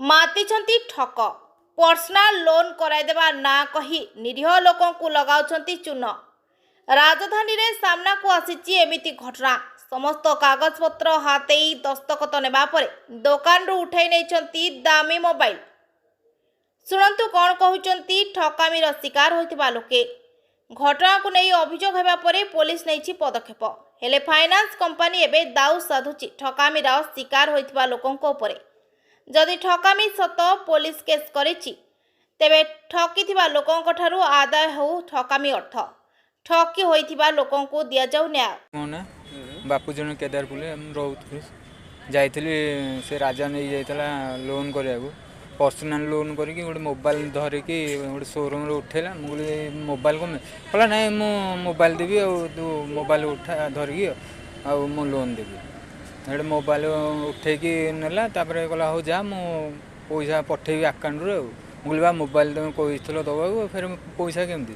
ମାତିଛନ୍ତି ଠକ। Personal loan କରାଇଦେବା ନାଁ କହି ନିରୀହ ଲୋକଙ୍କୁ ଲଗାଉଛନ୍ତି ଚୂନ। ରାଜଧାନୀରେ ସାମ୍ନାକୁ ଆସିଛି ଏମିତି ଘଟଣା। ସମସ୍ତ କାଗଜପତ୍ର ହାତେଇ ଦସ୍ତଖତ ନେବା ପରେ ଦୋକାନରୁ ଉଠାଇ ନେଇଛନ୍ତି ଦାମୀ ମୋବାଇଲ। ଶୁଣନ୍ତୁ କ'ଣ କହୁଛନ୍ତି ଠକାମିର ଶିକାର ହୋଇଥିବା ଲୋକେ। ଘଟଣାକୁ ନେଇ ଅଭିଯୋଗ ହେବା ପରେ ପୋଲିସ ନେଇଛି ପଦକ୍ଷେପ। ହେଲେ ଫାଇନାନ୍ସ କମ୍ପାନୀ ଏବେ ଦାଉ ସାଧୁଛି ଠକାମିର ଶିକାର ହୋଇଥିବା ଲୋକଙ୍କ ଉପରେ। ଯଦି ଠକାମି ସତ, ପୋଲିସ କେସ୍ କରିଛି, ତେବେ ଠକିଥିବା ଲୋକଙ୍କଠାରୁ ଆଦାୟ ହେଉ ଠକାମି ଅର୍ଥ। ଠକି ହୋଇଥିବା ଲୋକଙ୍କୁ ଦିଆଯାଉ ନ୍ୟାୟ। ମୋ ନାଁ ବାପୁଜନ କେଦାରପୁରରେ ମୁଁ ରହୁଥିଲି। ଯାଇଥିଲି, ସେ ରାଜା ନେଇ ଯାଇଥିଲା ଲୋନ୍ କରିବାକୁ। ପର୍ସନାଲ୍ ଲୋନ୍ କରିକି ଗୋଟେ ମୋବାଇଲ ଧରିକି ଗୋଟେ ସୋରୁମ୍ରେ ଉଠେଇଲା। ମୁଁ କହିଲି, ମୋବାଇଲ କ'ଣ ପାଇଁ? କହିଲା, ନାଇଁ, ମୁଁ ମୋବାଇଲ ଦେବି ଆଉ ତୁ ମୋବାଇଲ ଉଠା ଧରିକି, ଆଉ ମୁଁ ଲୋନ୍ ଦେବି। ସେଇଠି ମୋବାଇଲ ଉଠେଇକି ନେଲା। ତାପରେ କହିଲା, ହଉ ଯା, ମୁଁ ପଇସା ପଠେଇବି ଆକାଉଣ୍ଟରୁ। ଆଉ ମୁଁ କହିଲି, ବା ମୋବାଇଲ ତୁମେ କହିଥିଲ ଦେବାକୁ, ଫେର ପଇସା କେମିତି?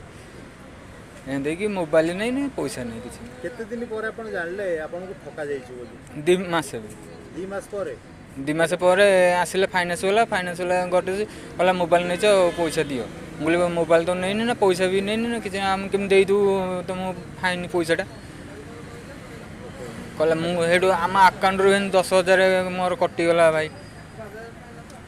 ଏମିତି ହେଇକି ମୋବାଇଲ ନେଇନି, ପଇସା ନେଇ କିଛି। କେତେ ଦିନ ପରେ ଆପଣ ଜାଣିଲେ ଆପଣଙ୍କୁ ଠକା ଯାଇଛି ବୋଲି? 2 ମାସ। 2 ମାସ ପରେ? 2 ମାସ ପରେ ଆସିଲେ ଫାଇନାନ୍ସ ବାଲା। ଫାଇନାନ୍ସ ବାଲା ଗୋଟେ କହିଲା, ମୋବାଇଲ ନେଇଛ, ପଇସା ଦିଅ। ମୁଁ କହିଲି, ମୋବାଇଲ ତ ନେଇନି ନା ପଇସା ବି ନେଇନି ନା କିଛି, ଆମେ କେମିତି ଦେଇଦେବୁ ତୁମ ଫାଇନ୍ ପଇସାଟା? କହିଲା, ମୁଁ ସେଇଠୁ ଆମ ଆକାଉଣ୍ଟରୁ ଏମିତି 10,000 ମୋର କଟିଗଲା ଭାଇ।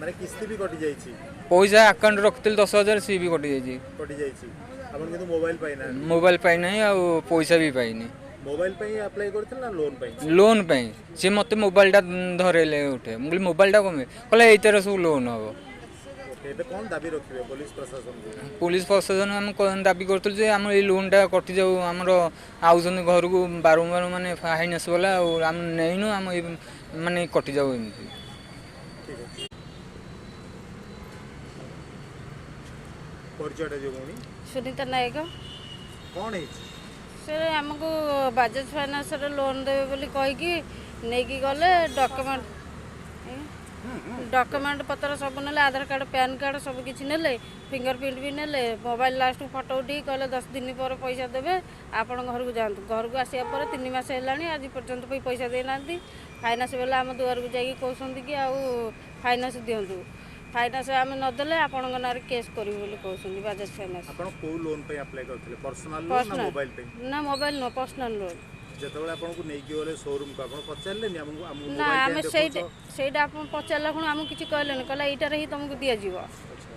ମାନେ କିସ୍ତି ବି କଟି ଯାଇଛି? ପଇସା ଆକାଉଣ୍ଟରେ ରଖିଥିଲି 10,000, ସିଏ ବି କଟିଯାଇଛି। କଟି ଯାଇଛି। ଆପଣ କିନ୍ତୁ ମୋବାଇଲ ପାଇନାହାନ୍ତି? ମୋବାଇଲ ପାଇନାହିଁ ଆଉ ପଇସା ବି ପାଇନି। ମୋବାଇଲ ପାଇଁ ଆପ୍ଲାଏ କରିଥିଲେ ନା ଲୋନ୍ ପାଇଁ? ଲୋନ୍ ପାଇଁ। ସିଏ ମୋତେ ମୋବାଇଲଟା ଧରେଇଲେ ଉଠେ। ମୁଁ କହିଲି, ମୋବାଇଲଟା କ'ଣ ପାଇଁ? କହିଲା, ଏଇଥିରେ ସବୁ ଲୋନ୍ ହେବ। ଓକେ, ଏବେ କ'ଣ ଦାବି ରଖିବେ ପୋଲିସ ପ୍ରଶାସନକୁ? ପୋଲିସ ପ୍ରଶାସନ ଆମେ ଦାବି କରୁଥିଲୁ ଯେ ଆମର ଏଇ ଲୋନ୍ଟା କଟିଯାଉ। ଆମର ଆଉଛନ୍ତି ଘରକୁ ବାରମ୍ବାର ମାନେ ଫାଇନାନ୍ସ ବାଲା, ଆଉ ଆମେ ନେଇନୁ, ଆମ ଏଇ ମାନେ କଟିଯାଉ ଏମିତି। ଠିକ ଅଛି। ପରିଚୟଟା ଦିଅ ଭଉଣୀ। ସୁନିତା ନାୟକ। କ'ଣ ହେଇଛି? ସେ ଆମକୁ ବାଜାଜ ଫାଇନାନ୍ସରେ ଲୋନ୍ ଦେବେ ବୋଲି କହିକି ନେଇକି ଗଲେ। ଡକ୍ୟୁମେଣ୍ଟ ଡକ୍ୟୁମେଣ୍ଟ ପତ୍ର ସବୁ ନେଲେ, ଆଧାର କାର୍ଡ଼, ପ୍ୟାନ୍ କାର୍ଡ଼ ସବୁ କିଛି ନେଲେ, ଫିଙ୍ଗର ପ୍ରିଣ୍ଟ ବି ନେଲେ। ମୋବାଇଲ ଲାଷ୍ଟକୁ ଫଟୋ ଉଠେଇକି କହିଲେ, 10 ଦିନ ପରେ ପଇସା ଦେବେ, ଆପଣ ଘରକୁ ଯାଆନ୍ତୁ। ଘରକୁ ଆସିବା ପରେ 3 ମାସ ହେଲାଣି, ଆଜି ପର୍ଯ୍ୟନ୍ତ ବି ପଇସା ଦେଇନାହାନ୍ତି। ଫାଇନାନ୍ସ ବାଲା ଆମ ଦୁଆରକୁ ଯାଇକି କହୁଛନ୍ତି କି ଆଉ ଫାଇନାନ୍ସ ଦିଅନ୍ତୁ, ଫାଇନାନ୍ସ ଆମେ ନଦେଲେ ଆପଣଙ୍କ ନାଁରେ କେସ୍ କରିବୁ ବୋଲି କହୁଛନ୍ତି ବାଜାଜ ଫାଇନାନ୍ସ। ଆପଣ କୋଉ ଲୋନ୍ ପାଇଁ ଆପ୍ଲାଏ କରିଥିଲେ? ପର୍ସନାଲ ଲୋନ୍ ନା ପର୍ସନାଲ। ମୋବାଇଲ ପାଇଁ? ନା, ମୋବାଇଲ ନୁହଁ, ପର୍ସନାଲ ଲୋନ୍। ଯେତେବେଳେ ଆପଣଙ୍କୁ ନେଇକି ଗଲେ ସୋରୁମକୁ, ଆପଣ ପଚାରିଲେନି ଆମକୁ ଆମକୁ ନା। ମୋବାଇଲ ଆମେ କାଇଁ ସେଇଟା ଦେଖାଉଛ? ସେଇଟା ଆପଣ ପଚାରିଲା ଖୁଣୁ ଆମକୁ କିଛି କହିଲେନି। କହିଲା, ଏଇଟାରେ ହିଁ ତମକୁ ଦିଆଯିବ। ଆଚ୍ଛା,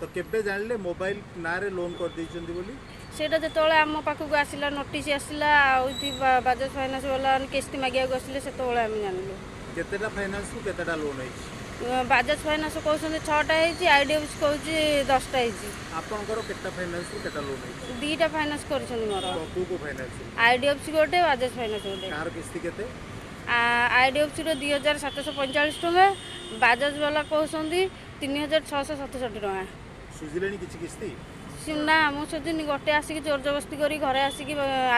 ତ କେବେ ଜାଣିଲେ ମୋବାଇଲ ନାଁରେ ଲୋନ୍ କରିଦେଇଛନ୍ତି ବୋଲି? ସେଇଟା ଯେତେବେଳେ ଆମ ପାଖକୁ ଆସିଲା, ନୋଟିସ୍ ଆସିଲା, ଆଉ ଏଠି ବାଜାଜ ଫାଇନାନ୍ସ ବାଲା କିସ୍ତି ମାଗିବାକୁ ଆସିଲେ, ସେତେବେଳେ ଆମେ ଜାଣିଲୁ। କେତେଟା ଫାଇନାନ୍ସରୁ କେତେଟା ଲୋନ୍ ହେଇଛି? ବାଜାଜ ଫାଇନାନ୍ସ କହୁଛନ୍ତି ଛଅଟା ହେଇଛି, I D F C କହୁଛି 10ଟା ହେଇଛି। ଆପଣଙ୍କର କେତେଟା ଫାଇନାନ୍ସରୁ କେତେଟା ଲୋନ୍ ହେଇଛି? ଦୁଇଟା ଫାଇନାନ୍ସ କରିଛନ୍ତି ମୋର। କୋଉ କୋଉ finance? I D F C ଗୋଟେ, ବାଜାଜ ଫାଇନାନ୍ସ ଗୋଟେ। କାହାର କିସ୍ତି କେତେ? I D F ସିର 2745 ଟଙ୍କା, ବାଜାଜ ବାଲା କହୁଛନ୍ତି 3667 ଟଙ୍କା। ସୁଝିଲେଣି କିଛି କିସ୍ତି? ନା, ମୁଁ ସୁଝିନି। ଗୋଟେ ଆସିକି ଜୋର ଜବରଦସ୍ତି କରି ଘରେ ଆସିକି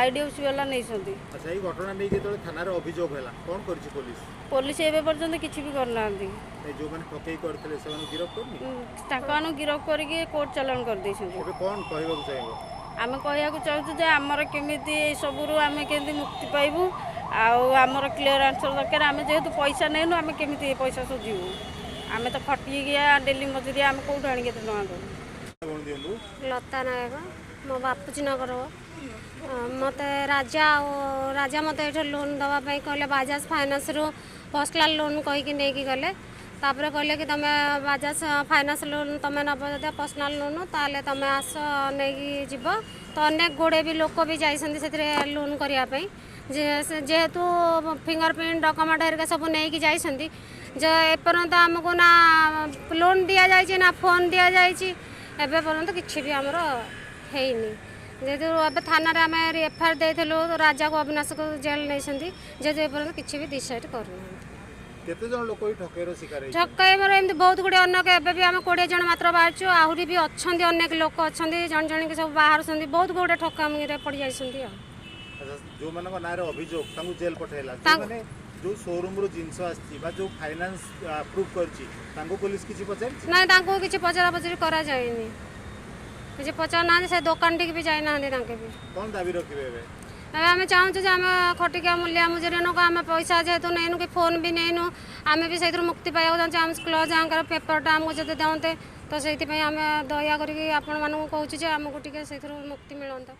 I D F C ବାଲା ନେଇଛନ୍ତି। ଆଚ୍ଛା, ଏଇ ଘଟଣା ନେଇ ଯେତେବେଳେ ଥାନାରେ ଅଭିଯୋଗ ହେଲା, କ'ଣ କରିଛି ପୋଲିସ? ପୋଲିସ ଏବେ ପର୍ଯ୍ୟନ୍ତ କିଛି ବି କରିନାହାନ୍ତି। ଏ ଯୋଉମାନେ ଠକେଇ କରିଥିଲେ, ସେମାନଙ୍କୁ ଗିରଫ କରିନି? ତାଙ୍କମାନଙ୍କୁ ଗିରଫ କରିକି କୋର୍ଟ ଚାଲାଣ କରିଦେଇଛନ୍ତି। ଏବେ କ'ଣ କହିବାକୁ ଚାହିଁବ? ଆମେ କହିବାକୁ ଚାହୁଁଛୁ ଯେ ଆମର କେମିତି ଏଇ ସବୁରୁ ଆମେ କେମିତି ମୁକ୍ତି ପାଇବୁ, ଆଉ ଆମର କ୍ଲିୟର ଆନ୍ସର ଦରକାର। ଆମେ ଯେହେତୁ ପଇସା ନେଇନୁ, ଆମେ କେମିତି ଏ ପଇସା ସୁଝିବୁ? ଆମେ ତ ଖଟିକି ଡେଲି ମଜୁରିଆ, ଆମେ କେଉଁଠୁ ଆଣିକି ଏତେ ଟଙ୍କା ଦେବୁ? କ'ଣ ଦିଅନ୍ତୁ। ଲତା ନାୟକ, ମୋ ବାପୁଜୀ ନଗର। ମୋତେ ରାଜା ଆଉ ରାଜା ମୋତେ ଏଇଠି ଲୋନ୍ ଦେବା ପାଇଁ କହିଲେ। ବାଜାଜ ଫାଇନାନ୍ସରୁ ପର୍ସନାଲ୍ ଲୋନ୍ କହିକି ନେଇକି ଗଲେ। ତାପରେ କହିଲେ କି ତୁମେ ବାଜାଜ ଫାଇନାନ୍ସ ଲୋନ୍ ତୁମେ ନେବ ଯଦି ପର୍ସନାଲ୍ ଲୋନ୍, ତାହେଲେ ତୁମେ ଆସ, ନେଇକି ଯିବ। ତ ଅନେକ ଗୁଡ଼ିଏ ବି ଲୋକ ବି ଯାଇଛନ୍ତି ସେଥିରେ ଲୋନ୍ କରିବା ପାଇଁ। ଯେ ଯେହେତୁ ଫିଙ୍ଗର ପ୍ରିଣ୍ଟ, ଡକ୍ୟୁମେଣ୍ଟ ହେରିକା ସବୁ ନେଇକି ଯାଇଛନ୍ତି, ଯେ ଏପର୍ଯ୍ୟନ୍ତ ଆମକୁ ନା ଲୋନ୍ ଦିଆଯାଇଛି ନା ଫୋନ୍ ଦିଆଯାଇଛି। ଏବେ ପର୍ଯ୍ୟନ୍ତ କିଛି ବି ଆମର ହେଇନି। ଯେହେତୁ ଏବେ ଥାନାରେ ଆମେ ଏଫଆଇଆର ଦେଇଥିଲୁ, ରାଜାକୁ, ଅବିନାଶକୁ ଜେଲ୍ ନେଇଛନ୍ତି। ଯେହେତୁ ଏପର୍ଯ୍ୟନ୍ତ କିଛି ବି ଡିସାଇଡ଼ କରୁନାହାନ୍ତି। କେତେ ଜଣ ଲୋକ ଏଇ ଠକେଇର ଶିକାର ହେଇଛନ୍ତି? ଠକେଇ ମୋର ଏମିତି ବହୁତ ଗୁଡ଼ିଏ ଅନେକ। ଏବେ ବି ଆମେ 20 ଜଣ ମାତ୍ର ବାହାରିଛୁ, ଆହୁରି ବି ଅଛନ୍ତି, ଅନେକ ଲୋକ ଅଛନ୍ତି। ଜଣ ଜଣିକି ସବୁ ବାହାରୁଛନ୍ତି। ବହୁତ ଗୁଡ଼ିଏ ଠକାମିରେ ପଡ଼ିଯାଇଛନ୍ତି ଆଉ। ଆଚ୍ଛା, ଯୋଉମାନଙ୍କ ନାଁରେ ଅଭିଯୋଗ ତାଙ୍କୁ ଜେଲ୍ ପଠେଇଲା। ଯୋଉମାନେ ଯୋଉ ସୋରୁମରୁ ଜିନିଷ ଆସିଛି ବା ଯୋଉ ଫାଇନାନ୍ସ ଆପ୍ରୁଭ୍ କରିଛି, ତାଙ୍କୁ ପୋଲିସ କିଛି ପଚାରିଛି? ନାଇଁ, ତାଙ୍କୁ କିଛି ପଚରା ପଚରି କରାଯାଇନି। କିଛି ପଚାରୁନାହାନ୍ତି, ସେ ଦୋକାନଟିକି ବି ଯାଇନାହାନ୍ତି ତାଙ୍କେ ବି। କ'ଣ ଦାବି ରଖିବେ ଏବେ? ଏବେ ଆମେ ଚାହୁଁଛୁ ଯେ ଆମେ ଖଟିକିଆ ମୂଲିଆ ମଜୁରିଆ ଲୋକ, ଆମେ ପଇସା ଯେହେତୁ ନେଇନୁ କି ଫୋନ୍ ବି ନେଇନୁ, ଆମେ ବି ସେଇଥିରୁ ମୁକ୍ତି ପାଇବାକୁ ଚାହୁଁଛୁ। ଆମ କ୍ଲୋଜ୍ ଆଙ୍କର ପେପରଟା ଆମକୁ ଯଦି ଦିଅନ୍ତେ, ତ ସେଇଥିପାଇଁ ଆମେ ଦୟା କରିକି ଆପଣମାନଙ୍କୁ କହୁଛୁ ଯେ ଆମକୁ ଟିକେ ସେଇଥିରୁ ମୁକ୍ତି ମିଳନ୍ତା।